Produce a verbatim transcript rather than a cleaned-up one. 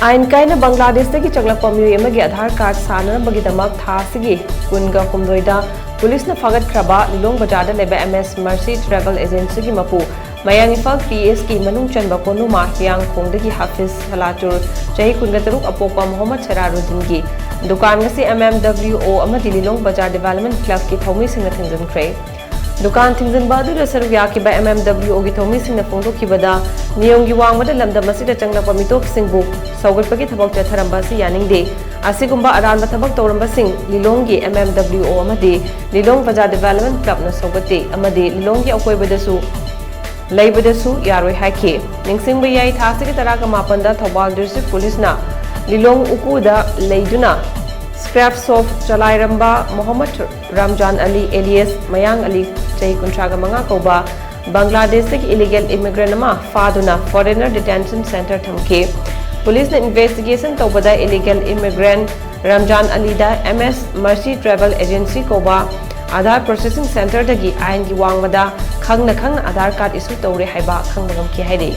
ꯑꯥꯏꯟ ꯀꯥꯏꯅ ꯕꯪꯒ꯭ꯂꯥꯗꯦꯁꯇꯒꯤ ꯆꯪꯂꯛꯄ ꯃꯤꯑꯣꯏ ꯑꯃꯒꯤ ꯑꯥꯙꯥꯔ ꯀꯥꯔꯗ ꯁꯥꯅꯅꯕꯒꯤꯗꯃꯛ ꯊꯥ ꯑꯁꯤꯒꯤ ꯀꯨꯟꯒ ꯍꯨꯝꯗꯣꯏꯗ ꯄꯨꯂꯤꯁꯅ ꯐꯥꯒꯠꯈ꯭ꯔꯕ ꯂꯤꯂꯣꯡ ꯕꯖꯥꯔꯗ ꯂꯩꯕ M S Mercy Travel Agencyꯒꯤ ꯃꯄꯨ ꯃꯌꯥꯡ ꯏꯝꯐꯥꯜ P S ꯀꯤ ꯃꯅꯨꯡ ꯆꯟꯕ ꯀꯣꯅꯨꯃꯥ ꯍꯤꯌꯥꯡꯈꯣꯡꯗꯒꯤ ꯍꯥꯐꯤꯖ ꯁꯂꯥꯆꯨꯔ, ꯆꯍꯤ ꯀꯨꯟꯒ ꯇꯔꯨꯛ, ꯑꯄꯣꯛꯄ ꯃꯣꯍꯝꯃꯗ ꯁꯦꯔꯥꯔꯨꯗꯤꯟꯒꯤ ꯗꯨꯀꯥꯟ ꯑꯁꯤ M M W O ꯑꯃꯗꯤ ꯂꯤꯂꯣꯡ ꯕꯖꯥꯔ Development Clubꯀꯤ ꯊꯧꯃꯤꯁꯤꯡꯅ ꯊꯤꯡꯖꯤꯟꯈ꯭ꯔꯦ꯫ ꯗꯨꯀꯥꯟ ꯊꯤꯡꯖꯤꯟꯕ ꯑꯗꯨꯗ ꯁꯔꯨꯛ ꯌꯥꯈꯤꯕ M M W Oꯒꯤ ꯊꯧꯃꯤꯁꯤꯡꯅ ꯐꯣꯡꯗꯣꯛꯈꯤꯕꯗ, ꯅꯤꯌꯣꯝꯒꯤ ꯋꯥꯡꯃꯗ ꯂꯝꯗꯝ ꯑꯁꯤꯗ ꯆꯪꯂꯛꯄ ꯃꯤꯇꯣꯞꯁꯤꯡꯕꯨ ꯁꯧꯒꯠꯄꯒꯤ ꯊꯕꯛ ꯆꯠꯊꯔꯝꯕ ꯑꯁꯤ ꯌꯥꯅꯤꯡꯗꯦ꯫ ꯑꯁꯤꯒꯨꯝꯕ ꯑꯔꯥꯟꯕ ꯊꯕꯛ ꯇꯧꯔꯝꯕꯁꯤꯡ ꯂꯤꯂꯣꯡꯒꯤ M M W O ꯑꯃꯗꯤ ꯂꯤꯂꯣꯡ ꯕꯖꯥꯔ Development Clubꯅ ꯁꯧꯒꯠꯇꯦ ꯑꯃꯗꯤ ꯂꯤꯂꯣꯡꯒꯤ ꯑꯀꯣꯏꯕꯗꯁꯨ ꯂꯩꯕꯗꯁꯨ ꯌꯥꯔꯣꯏ ꯍꯥꯏꯈꯤ꯫ ꯅꯤꯡꯁꯤꯡꯕ ꯌꯥꯏ, ꯊꯥ ꯑꯁꯤꯒꯤ ꯇꯔꯥꯒ ꯃꯥꯄꯟꯗ ꯊꯧꯕꯥꯜ District Policeꯅ ꯂꯤꯂꯣꯡ ꯎꯀꯨꯗ ꯂꯩꯗꯨꯅ scrap shop ꯆꯂꯥꯏꯔꯝꯕ ꯃꯣꯍꯝꯃꯗ ꯔꯝꯖꯥꯟ ꯑꯂꯤ alias ꯃꯌꯥꯡ ꯑꯂꯤ, ꯆꯍꯤ ꯀꯨꯟꯊ꯭ꯔꯥꯒ ꯃꯉꯥ ꯀꯧꯕ ꯕꯪꯒ꯭ꯂꯥꯗꯦꯁꯇꯒꯤ illegal immigrant ꯑꯃ ꯐꯥꯗꯨꯅ Foreigner Detention Centre ꯊꯝꯈꯤ꯫ ꯄꯨꯂꯤꯁꯅ investigation ꯇꯧꯕꯗ illegal immigrant Ramzan ꯑꯂꯤꯗ M S Mercy Travel Agency ꯀꯧꯕ ꯑꯥꯙꯥꯔ processing centreꯗꯒꯤ ꯑꯥꯏꯟꯒꯤ ꯋꯥꯡꯃꯗ ꯈꯪꯅ ꯈꯪꯅ ꯑꯥꯙꯥꯔ ꯀꯥꯔꯗ issue ꯇꯧꯔꯦ ꯍꯥꯏꯕ ꯈꯪꯕ ꯉꯝꯈꯤ ꯍꯥꯏꯔꯤ꯫